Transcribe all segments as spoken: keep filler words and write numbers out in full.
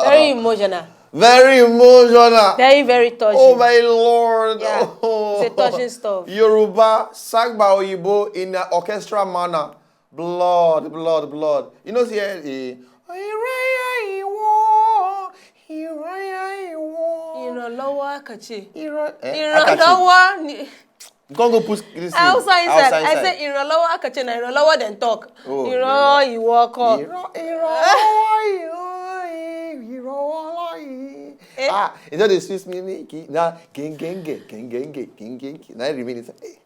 Very emotional. Very emotional. Very, very touching. Oh my lord. Yeah. Oh. It's a touching stuff. Yoruba, Sagba Oyibo in an orchestral manner. Blood, blood, blood. You know, see, eh, eh, Ìrànlọ́wọ́ àkànṣe. Ìrànlọ́wọ́ ni. Come go put this thing Hausa inside. I say ìrànlọ́wọ́ àkànṣe na ìrànlọ́wọ́ dem talk. Oh, Ìrànlọ́wọ́ ìwọ kọ́. Ìrànlọ́wọ́ ìrànlọ́wọ́. Eh? Ah, you know the Swiss me me ki na gengenge gengenge gengenge na remain inside. Hey.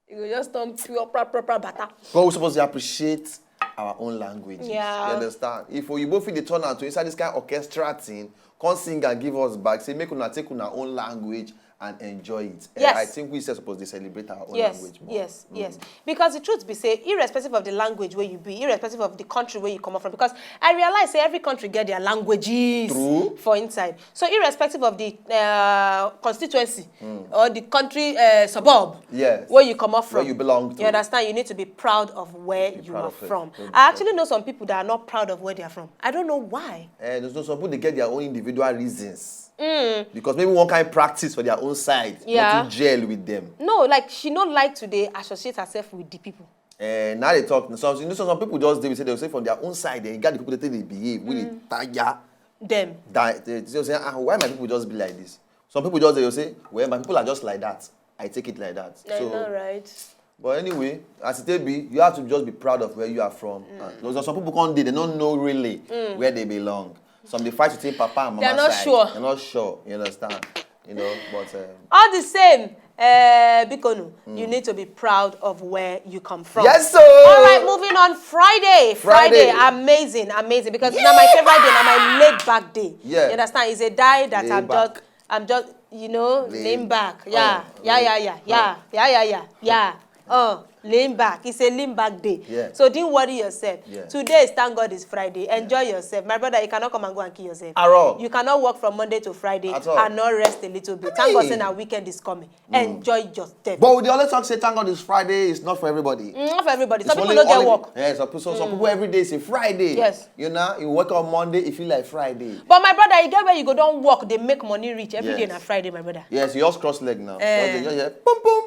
You go just turn pure proper proper bata. But we suppose to appreciate our own languages. Yeah. You understand? If Oyibo fit dey turn am to inside this kind of orchestra thing, come sing and give us back. Say make una take una own language and enjoy it. Eh, Yes. I think we sef suppose dey celebrate our own Yes, language more. yes, yes. Because the truth be say, irrespective of the language where you be, irrespective of the country where you come up from, because I realize say every country get their languages True. for inside. So irrespective of the uh, constituency or the country uh, suburb Yes. where you come up from, Where you belong to. You understand? You need to be proud of where you proud are of it. from. Don't be I actually know some people that are not proud of where they are from. I don't know why. Eh, there's no some people they get their own individual reasons. Because maybe one kind practice for their own side, Yeah. Not to gel with them. No, like she no like to dey associate herself with the people. Eh, now they talk. Some, you know, some, some people just they will say they will say from their own side, they got the people that they behave, really tire. Them. That they, they say, ah, why my people just be like this? Some people just they will say, well, my people are just like that. I take it like that. Like, so, not right. But anyway, as it may be, you have to just be proud of where you are from. Uh, because some people can't they, they don't know really where they belong. Some they fight between papa and mama They're not side. Sure. They're not sure. You understand? You know, but um, All the same, uh, Bikonu, you need to be proud of where you come from. Yes, sir. All right, moving on. Friday, Friday, Friday. Amazing, amazing. Because now my favorite day, now my laid back day. Yeah. You understand? It's a day that Laid I'm back. just, I'm just, you know, Laid lean back. back. Yeah, Oh, yeah, yeah, laid yeah, yeah, yeah, yeah, yeah. Oh, lean back. It's a lean back day. Yeah. So don't worry yourself. Yeah. Today is thank God it's Friday. Enjoy yourself. My brother, you cannot come and go and kill yourself. At all. You cannot work from Monday to Friday At all. And not rest a little bit. Thank God Hey. say na weekend is coming. Enjoy yourself. But we dey always talk say thank God it's Friday. It's not for everybody. Mm, not for everybody. Some It's people only don't get only- work. Yeah, some, some, some people every day say Friday. Yes. You know, you wake up Monday, you feel like Friday. But my brother, you get where you go don't work, they make money rich. Every day Yes. Na Friday, my brother. Yes, you just cross leg now. Eh. Once they just hear, boom, boom.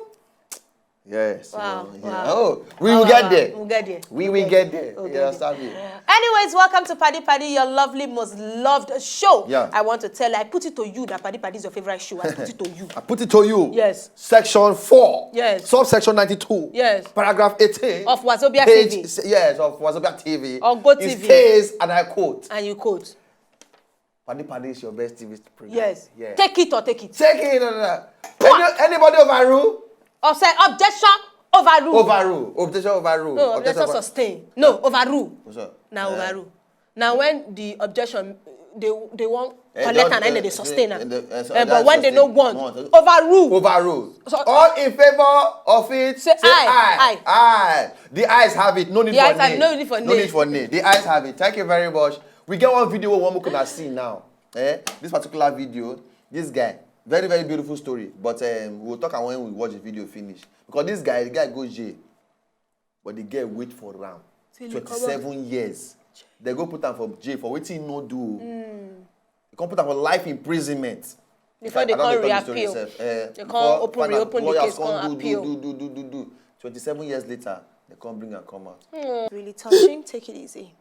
Yes. Wow, you know, wow. yeah. Oh, we will Wow, get wow. there. We'll get there. We will get there. You understand me? Anyways, welcome to Paddy Paddy, your lovely, most loved show. Yeah. I want to tell you, I put it to you that Paddy Paddy is your favorite show. I put it to you. I put it to you. Yes. Section four. Yes. Subsection ninety-two. Yes. Paragraph eighteen. Of Wazobia Page, T V. Yes, of Wazobia T V. Of Go It T V. Stays, and I quote. And you quote. Paddy Paddy is your best T V program. Yes. Yeah. Take it or take it. Take it. No, no, no. Any, anybody overrule? Obse- objection overrule. Overrule. Objection overrule. No, objection over- sustain. No, overrule. What's up? Now Eh. Overrule. Now when the objection they they won't Eh, collect they- and then eh, they sustain eh, am. eh, eh, so Eh, that's but when they no sustain. want, Want. Overrule. Overrule. So- All in favor of it. Say aye, aye. Aye. The eyes have it. No need The for eyes have nay. it. No need for No nay. Need for nay. The eyes have it. Thank you very much. We get one video we want to see now. Eh? This particular video, this guy, very very beautiful story. But um, we'll talk when we watch the video finish. Because this guy, the guy go jail, but the girl wait for am. Till he Twenty-seven years. They go put am for jail for wetin he no do. They come put am for life imprisonment. Before they I don't come dey tell the story reappeal. Sef. Eh, They come before open, final reopen the lawyers case, come come do, appeal. Do, do, do, do, do. Twenty-seven years later, they come bring am come out. Really touching. Take it easy.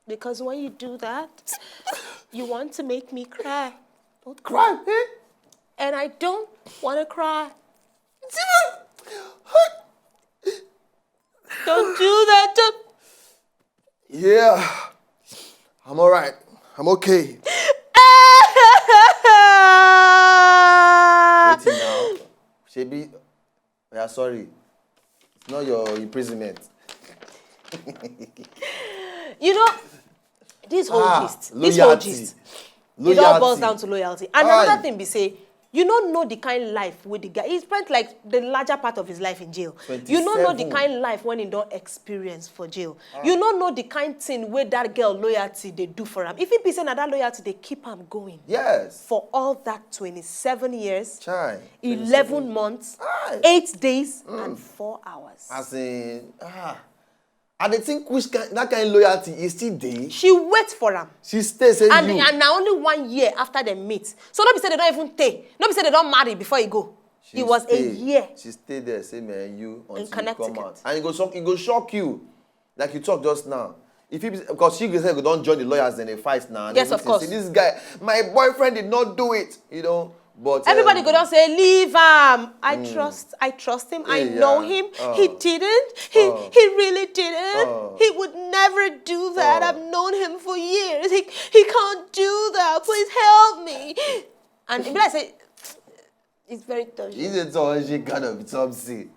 Because when you do that, you want to make me cry. Don't cry, eh? And I don't want to cry. Don't do that. Don't. Yeah, I'm all right. I'm okay. Wetin now? Shebi, yeah, sorry. It's not your imprisonment. You know, this whole Ah, gist, this whole loyalty. Gist, it all boils Loyalty. Down to loyalty. And Aye. Another thing be say, you no know the kind life with the guy. He spent like the larger part of his life in jail. You no know the Twenty-seven. Kind life when he don't experience for jail. You no know the kind thing where that girl loyalty they do for him. If it be say na that loyalty they keep him going Yes. For all that twenty-seven years, Chai. eleven months, Aye. eight days, and four hours. As in, ah, I dey think which kind, that kind loyalty is still dey. She wait for am. She stay say and you. And na only one year after dem meet. So no be say they don even tey. No be say they don marry before he go. She it was stay, a year. She stay there say man you until you come out. And e go shock, e go shock you. Like you talk just now. If he, because she say go don join the lawyers and they fight now. Yes, of course. Say, this guy, my boyfriend did not do it. You know. But everybody um, go down say leave am. I mm. trust I trust him. I yeah, know him. Uh, he didn't. He uh, he really didn't. Uh, he would never do that. Uh, I've known him for years. He he can't do that. Please help me. And if I say it's very touching. He's a touching kind of something.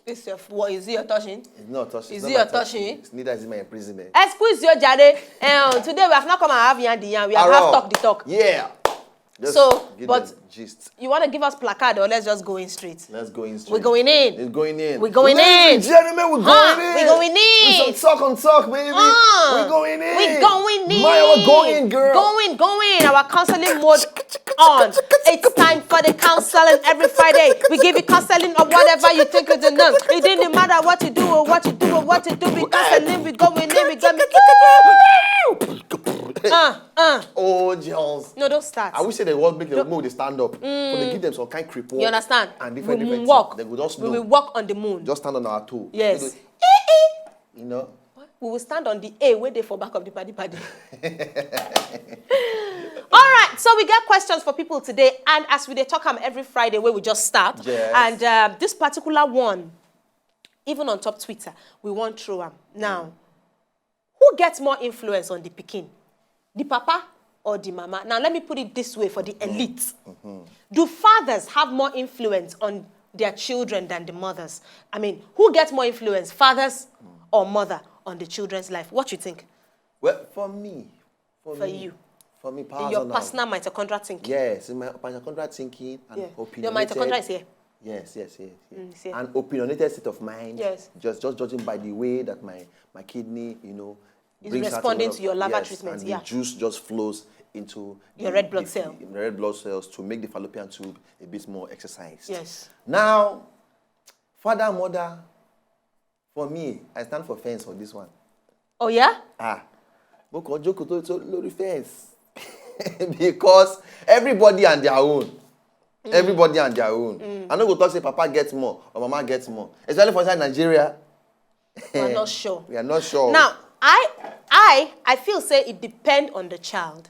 This your what is it your touching? It's not touching. Is it your touching? It's neither is my imprisonment. Excuse you, Jare. Um, today we have not come and have yan the yan. We have, have talk the talk. Yeah. Just so, but gist. You want to give us placard or let's just go in straight? Let's go in straight. We're going in. It's going in. We're going Ladies in. Gentlemen, we're going huh? in. We're going in. With some talk on talk, baby. Uh, we're going in. We're going in. My, we're going, girl. Going, going. Our counseling mode on. It's time for the counseling every Friday. We give you counseling or whatever you think is enough. It didn't matter what you do or what you do or what you do. We counseling, we going in, we going in. Uh, uh. Oh, Jones. No, don't start. I wish say they want make them move, they stand up. Mm. So they give them some kind of creep. You understand? And different, we different walk. They go just we will walk on the moon. Just stand on our toe. Yes. You know? We will stand on the A where they for back of the paddy paddy. All right, so we get questions for people today, and as we dey talk am every Friday where we just start, yes. And um, this particular one, even on top Twitter, we won't throw am. Now, mm. Who gets more influence on the pikin? The papa or the mama? Now, let me put it this way for the mm-hmm. elite. Mm-hmm. Do fathers have more influence on their children than the mothers? I mean, who gets more influence, fathers mm. Or mother, on the children's life? What do you think? Well, for me, for, for me, you, for me, personal, in your personal mitochondrial thinking. Yes, in my mitochondrial thinking and yeah. Opinionated. Your mitochondria is here. Yes, yes, yes. yes. Mm, and opinionated state of mind. Yes. Just, just judging by the way that my my kidney, you know, is responding to your lava yes, treatment. And yeah. The juice just flows into your the, red blood the, cell. The red blood cells to make the fallopian tube a bit more exercised. Yes. Now, father, mother, for me, I stand for fence for this one. Oh yeah? Ah, mo kàn jókòó tó tó lórí fence because everybody and their own. Mm. Everybody and their own. Mm. I no go talk say papa get more or mama get more, especially for inside Nigeria. We are not sure. We are not sure. Now, I, I, I feel say it depend on the child.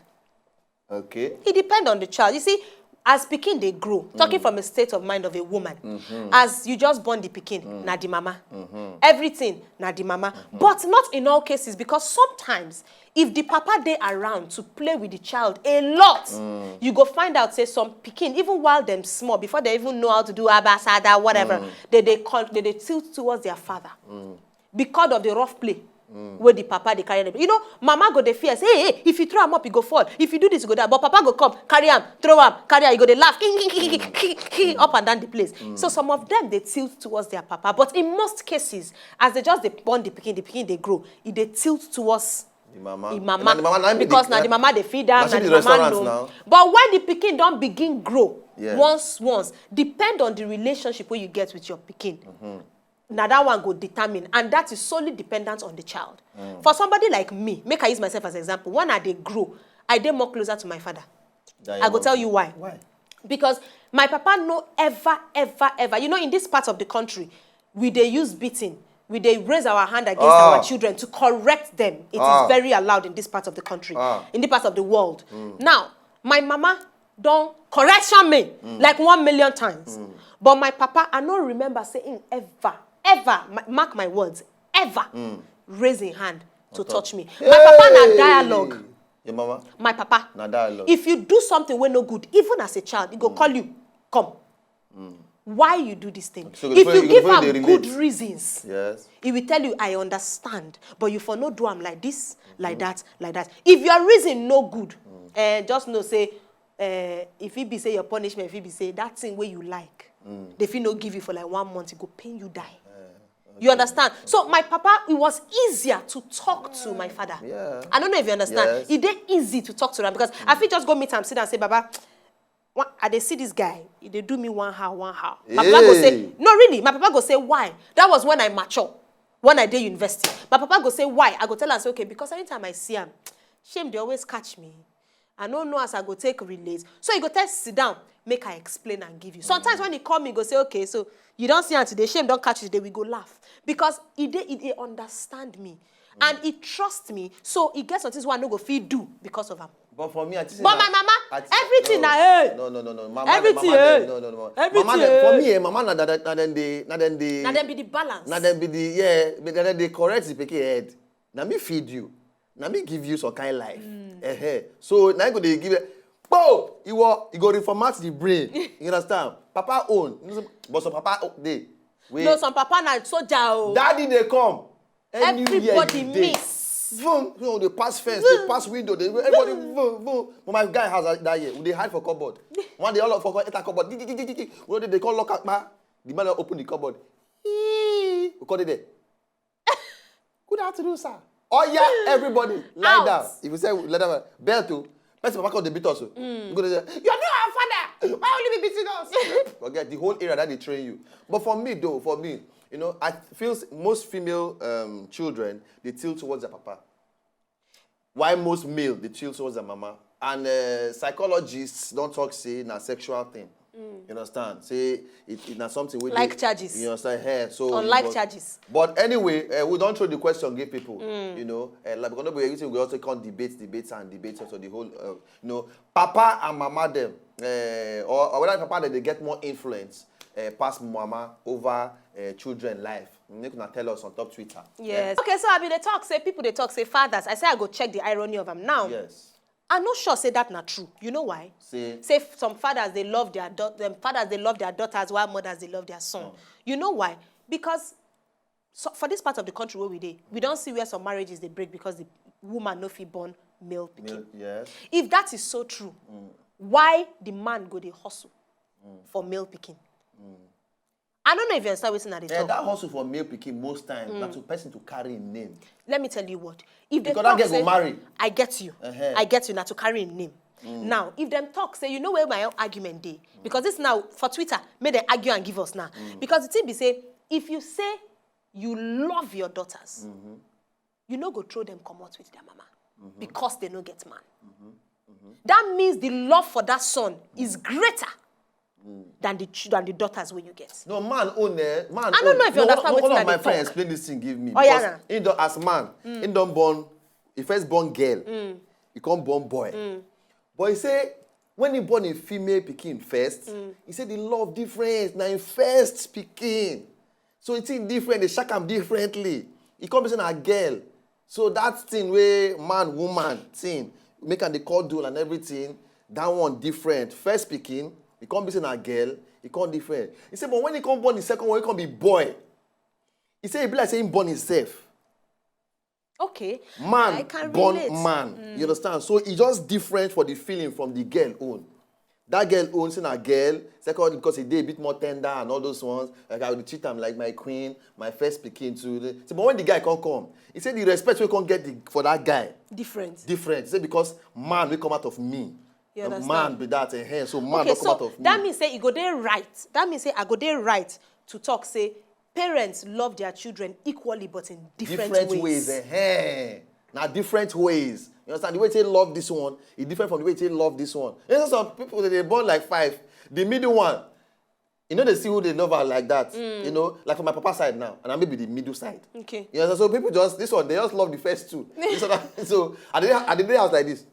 Okay. It depend on the child. You see, as pikin dey grow, talking mm. From a state of mind of a woman, mm-hmm. As you just born the pikin, mm. Na the mama. Mm-hmm. Everything na the mama. Mm-hmm. But not in all cases, because sometimes if the papa dey around to play with the child a lot, mm. You go find out say some pikin, even while dem small, before they even know how to do abasada, whatever, mm. They dey con- they dey tilt towards their father mm. Because of the rough play. Mm. Wey the papa dey carry them. You know, mama go dey fear say, hey, hey, if you throw am up, e go fall. If you do this, e go down. But papa go come, carry am, throw am, carry am, e go dey laugh. Up and down the place. Mm. So some of them dey tilt towards their papa. But in most cases, as they just dey born the pikin, the pikin dey grow, e dey tilt towards the mama. The mama. And na the mama na because na the mama dey feed am, na the mama know. But when the pikin don begin grow, yes. Once, once, depend on the relationship wey you get with your pikin. Mm-hmm. Na that one go determine, and that is solely dependent on the child. Mm. For somebody like me, make I use myself as an example. When I dey grow, I dey more closer to my father. I go tell you why. Why? Because my papa no ever, ever, ever. You know, in this part of the country, we dey use beating. We dey raise our hand against ah. Our children to correct them. It ah. Is very allowed in this part of the country, ah. In this part of the world. Mm. Now, my mama don correction me mm. Like one million times. Mm. But my papa, I no remember saying ever, ever, mark my words, ever mm. Raise him hand to touch me. Hey! My papa na dialogue. Your mama? My papa. Na dialogue. If you do something wey no good, even as a child, he go mm. Call you, come. Mm. Why you do this thing? So if you give am good reasons, yes. He will tell you, I understand, but you for no do am like this, mm-hmm. Like that, like that. If your reason no good, mm. Eh, just know say, eh, if it be say your punishment, if it be say that thing where you like, mm. They fit no give you for like one month, it go pain you die. Eh, okay. You understand? So my papa, it was easier to talk to my father. Yeah. I don't know if you understand. Yes. It dey easy to talk to them because mm. I fit just go meet am, sit and say, Baba, One, I dey see this guy, he dey do me one how, one how. My papa go say, "No, really." My papa go say, "Why?" That was when I mature, when I dey university. My papa go say, "Why?" I go tell am say, "Okay, because anytime I see am, shame dey always catch me. I no know as I go take relate." So he go tell, "Sit down, make I explain and give you." Sometimes when he call me, he go say, "Okay, so you don see am today, shame don catch you today, we go laugh." Because he dey, he dey understand me. And he trust me, so he get some things wey I no go fit do because of am. But for me, I think But my mama, everything na hey. No, no, no, no. Mama, Everything, mama, eh. No, no, no. Everything, Mama, dem- for eh. me, eh, mama, na dem, na dem dey, na dem dey, Na dem be the balance. Na dem be the, yeah, be- na dem dey correct the pikin head. Na me feed you. Na me give you some kind life. Eh, eh. So na you go dey give it. Bo, you go, you go reformat the brain. You understand? Papa own, but some papa own dey. Wait. No, some papa na soldier o. Daddy dey come. Anywhere Everybody you dey. Miss. Vroom, you know, they pass fence, they pass window, they everybody vroom, vroom. But my guy has a, that year, we dey hide for cupboard. One day all of us enter cupboard, gigi, gigi, gigi. We dey, they call lock up, ma. The man open the cupboard. Hee. We call it there. Good afternoon, sir. Oh yeah, everybody, lie Out. Down. If you say lie down, belt o. Person papa come dey beat us o. You go dey say, "You are not our father. Why will you be beating us?" Forget the whole area that they train you. But for me though, for me, you know, I feel s- most female um, children, they tilt towards their papa. Why most male they tilt towards their mama? And uh, psychologists don't talk say na sexual thing. You understand? Say it, it na something wey Like dey- charges. You understand? Hey, so Unlike but- charges. But anyway, uh, we don't throw the question give people. You know, uh, like because nobody everything we also can't debate, debate and debate so the whole, uh, you know, papa and mama them, uh, or, or whether papa dem dey get more influence uh, pass mama over uh, children life. Make una tell us on top Twitter. Yes. Okay, so I be the talk say people dey talk say fathers. I say I go check the irony of am now. Yes. I no sure say that na true. You know why? Say Say f- some fathers they love their da- them fathers they love their daughters while mothers they love their son. You know why? Because so for this part of the country where we dey, we don't see where some marriages they break because the woman no fit born male pikin. Male- yes. If that is so true, why the man go dey hustle for male pikin? I don't know if you understand wetin I dey Yeah, talk. That hustle for male pikin most times na to person to carry him name. Let me tell you what. If they Because talk that girl say, go marry. I get you. Uh-huh. I get you now to carry him name. Now, if them talk say, you know where my argument dey, because this now for Twitter, may they argue and give us now. Because the thing be say, if you say you love your daughters, you no go throw them come out with their mama because they no get man. That means the love for that son is greater than the ch- than the daughters when you get. No, man own eh, man I don't own. know if you No, understand one, wetin one I of my dey friends talk. Explain this thing give me Oh, yeah, because he don as man, he don born, he first born girl, he come born boy. But he say when he born a female pikin first, he say the love different na him first pikin. So the thing different, they shack am differently. He come be say na girl. So that thing wey man woman thing make am dey call dual and everything, that one different. First pikin, he come be say na girl, he come different. He say but when he come born the second one, he come be boy. He say e be like say he born himself. Okay. Man I can born relate. Man. You understand? So e just different for the feeling from the girl own. That girl own say na girl, second because he dey a bit more tender and all those ones. Like I would treat am like my queen, my first pikin too. So, but when the guy come come, he say the respect we come get the, for that guy Different. Different. Say because man will come out of me. You Na understand? Man be that eh, eh, so man Okay, don come out so of me. That means say you go there right. That means say I go there right to talk say parents love their children equally but in different, Different ways. Eh, eh. Now different ways. You understand? The way they love this one is different from the way they love this one. You know, some people they, they born like five. The middle one, you know, they see who they love her like that. You know, like for my papa side now, and I may be the middle side. Okay. You know, so people just this one they just love the first two. This one, so I did I did house like this.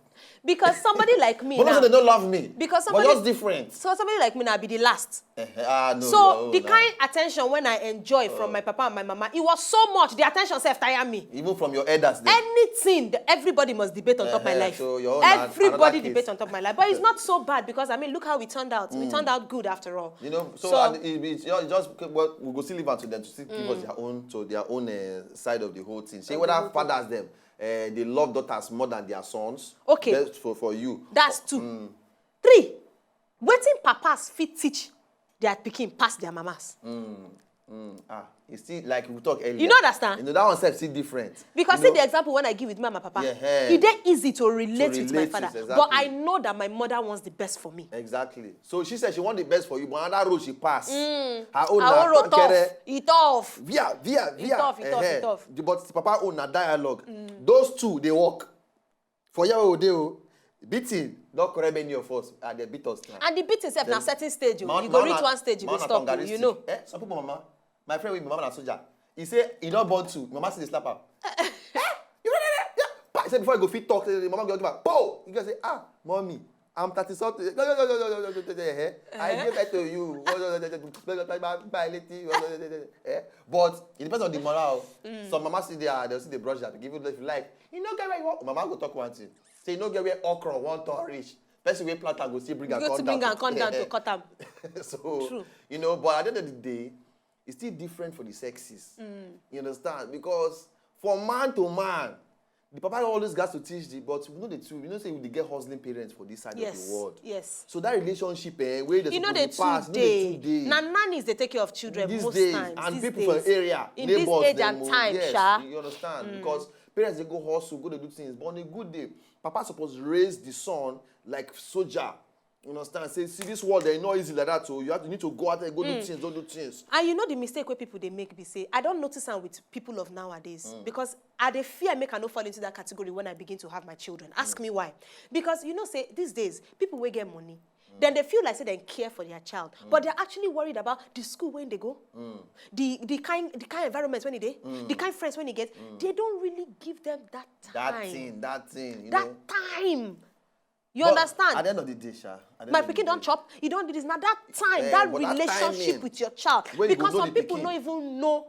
Because somebody like me But now, also they don't love me. Because But somebody- just different. So somebody like me now be the last. Eh, eh, ah, no, So no, the no. Kind attention when I enjoy from my papa and my mama, it was so much. The attention self tire me. Even from your elders, then. Anything, the- everybody must debate on top my Eh, eh, life. so your own na Everybody another debate case. On top my life, but it's not so bad because I mean, look how we turned out. We turned out good after all. You know, so, So- and it, it, you know, just well, we go still leave am to them to still give us their own, to their own uh, side of the whole thing. Say whether fathers them uh, they love daughters more than their sons. Okay. Best for for you. That's two. Three, wetin papas fit teach their pikin pass their mamas. Mm, ah, you see, like we talk earlier. You no understand? You know, that one sef still different. Because You see know, the example when I give with my mama papa. Yeah, eh. E dey easy to relate with my relate father. with, But I exactly. know that my mother wants the best for me. Exactly. So she said she want the best for you, but another road she pass. Her own Our na own road tough. pankere. E tough. Via, via, via. tough, e tough, e Eh-heh. tough. The- But papa own na dialogue. Those two, they work. For your old day, oh, beating, not correct many of us, and they beat us now. And the beating sef na Then certain stage. Ma- Oh. You go ma- reach na- one stage, you ma- go na stop. Oh. Tongaristic. You know. Eh, some people, mama, my friend with me, mama na soldier. He say he don't born two. Mama say they slap her. Eh? You know that? Yeah. Pa- He said before he go fit talk, say, mama go give her. Po! You go say, ah, mommy, I'm thirty something. Eh? I give it to you. My lady. Eh? But it depends on the moral. Some mama see there, they'll see the brush that give you if you like. You know, get where you want. Mama go talk one thing. Say you know get where okra one turn reach. Person wey plant am go still bring am Go come to bring down. Am come down to cut am. So True. You know, but at the end of the day, it's still different for the sexes. You understand? Because for man to man, the papa always got to teach the, but we know the two. We know say we dey get hustling parents for this side of Yes. the world. Yes. So that relationship, eh, where they You know supposed the to pass, two no dey day. Too day. Na nannies they take care of children These most days, times. And these people days. for area, In neighbors, this age dem and go, time, yes, sha. You understand? Because parents they go hustle, go to do things, but on a good day, papa supposed raise the son like soldier. You understand? Say, see this world, they not easy like that. So you have to need to go out and go do things, don't do things. And you know the mistake where people they make be say, I don't notice am with people of nowadays because I dey fear make I no fall into that category when I begin to have my children. Ask me why. Because you know say these days people wey get money, then they feel like say they care for their child, but they're actually worried about the school when they go, the the kind the kind environment when they dey, the kind friends when they get. They don't really give them that time. That thing, that thing, you That know. Time. You But understand? At the end of the day, sha, at the My end of the pikin don day, chop. You don this na that time, Eh, that but that relationship timing, with your child. when you go Because know some the people pikin. No even know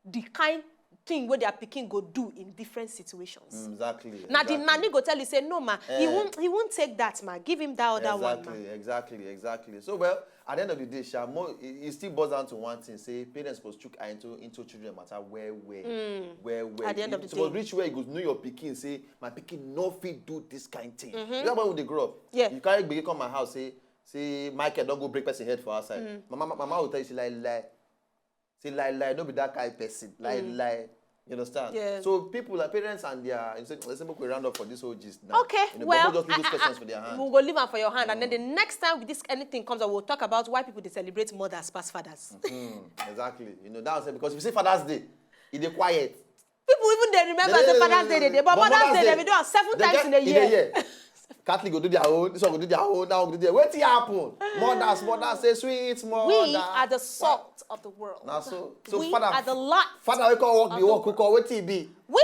the kind thing where their pikin go do in different situations. Mm, exactly. Now the Exactly. Nanny go tell you say no ma, he Eh. won't he won't take that ma. Give him that other one ma. Exactly, exactly, exactly. So well, at the end of the day, sha, more, it, it still boils down to one thing. Say parents supposed to chook eye into into children matter where where where where. At the end of the Suppose day. Reach where you go know your pikin. Say my pikin no fit do this kind thing. You know when they grow up. Yeah. You carry baby come my house. Say say Michael don't go break person head for outside. Mama mama will tell you say lie lie. Say lie lie, no be that kind person. Lie lie. You understand? Yeah. So people like parents and their, you say, let's say make we round up for this whole gist now. Okay, You know, well, but just leave those I- I- questions for their hand. We'll go leave am for your hand, and then the next time this anything comes up, we'll talk about why people they celebrate mothers past fathers. Mm, exactly. You know that's because if you say Father's Day, it dey quiet. People even they remember Yeah, say yeah, Father's Day they dey, but Mother's Day they be do am seven times in a year. Catholic go do their own, this one go do their own, that one go do their. Wetin happen? Mothers, mothers say sweet mother. We are the salt of the world. Now so so We father, are the light father wey come work of the the work, who come wetin e be? We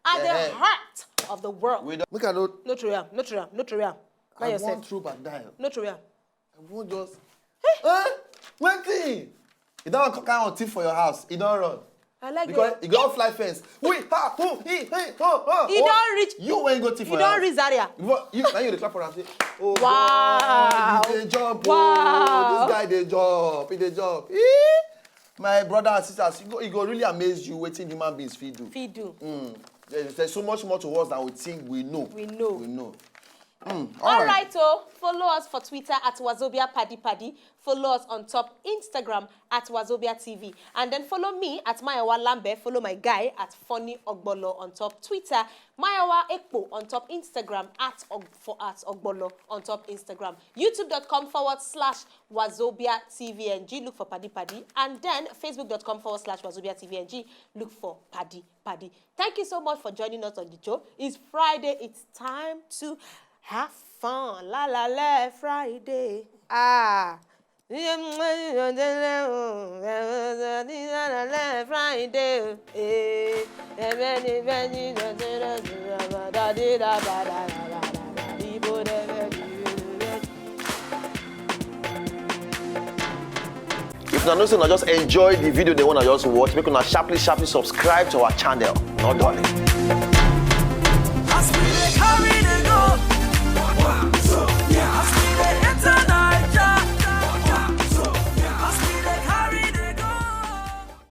are the Eh? heart of the world. We don't, make I know. No throw am, no throw am, no throw am. Not I yourself. One throw back down. No throw am. I won't just. Eh? Wetin? You don't come on thief for your house. You don't run. I like Because that. You go fly fence. We ha who he he ho ho. He Oh, don't reach. You ain't go thief You for don't house. Reach Zaria. You, you, now you dey clap for am say, oh, Wow. God, he dey jump. Wow. Oh, this guy dey jump. He dey jump. Eeh. My brother and sisters, e go, e go really amaze you wetin human beings fit do. Fit do. Mm. There's, there's so much more to us than we think we know. We know. We know. Mm. All right, so follow us for Twitter at Wazobia Paddy Paddy. Follow us on top Instagram at Wazobia T V. And then follow me at Mayowa Lambe. Follow my guy at Funny Ogbolo on top Twitter. Mayowa Ekpo on top Instagram at Og- for at Ogbolo on top Instagram. YouTube dot com forward slash Wazobia T V N G. Look for Paddy Paddy. And then Facebook dot com forward slash Wazobia T V N G. Look for Paddy Paddy. Thank you so much for joining us on the show. It's Friday. It's time to have fun. La la la, Friday. Ah. Friday. Eh. If una know say una just enjoy the video, they wanna just watch, make una sharply, sharply subscribe to our channel. No darling.